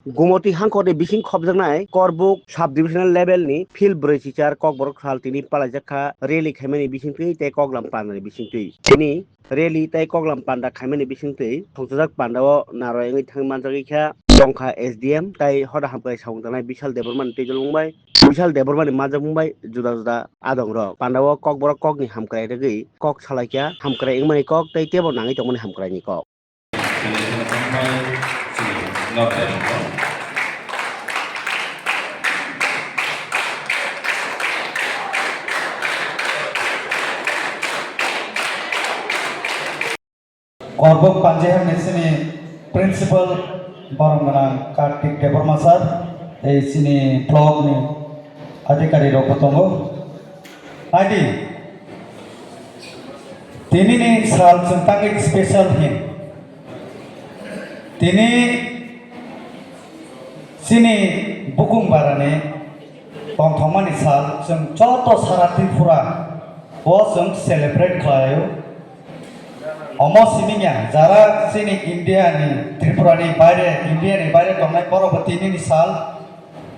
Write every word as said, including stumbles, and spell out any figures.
Gumoti hangkhorni bising khopjaknai Korbuk sub-divisional level ni field brwi chichar Kokborok sal tini palaijak kha rally khaimani bisingtwi tei koklam pandani bisingtwi. Tini rally tei koklam panda khaimani bisingtwi songchajak pandao narwk wngwi thangwi manjagwi kha tongkha S D M tei hoda hamkrai samung tangnai Bishal Debbarmani twijlwng bai, Bishal Debbarmani manjakmung bai juda juda adongrok. Pandao Kokborok kokni hamkrai rwgwi kok salaikha, hamkrai wngmani kok tei teibo nangwi tongmani hamkraini kok. Korbuk Panjihar ni sini principal borok gwnang Kartik Debbarma sir, tei sini block ni adhikari rok bo tongo. Naidi, tini ni sal chwng tangwi special hin. Tini sini bukung barani tongthokmani sal chwng joto sara Tripura o chwng celebrate khlaio. Omo simi ya, jara chini India ni, Tripura ni baire, India ni baire tongnai borok bo tini ni sal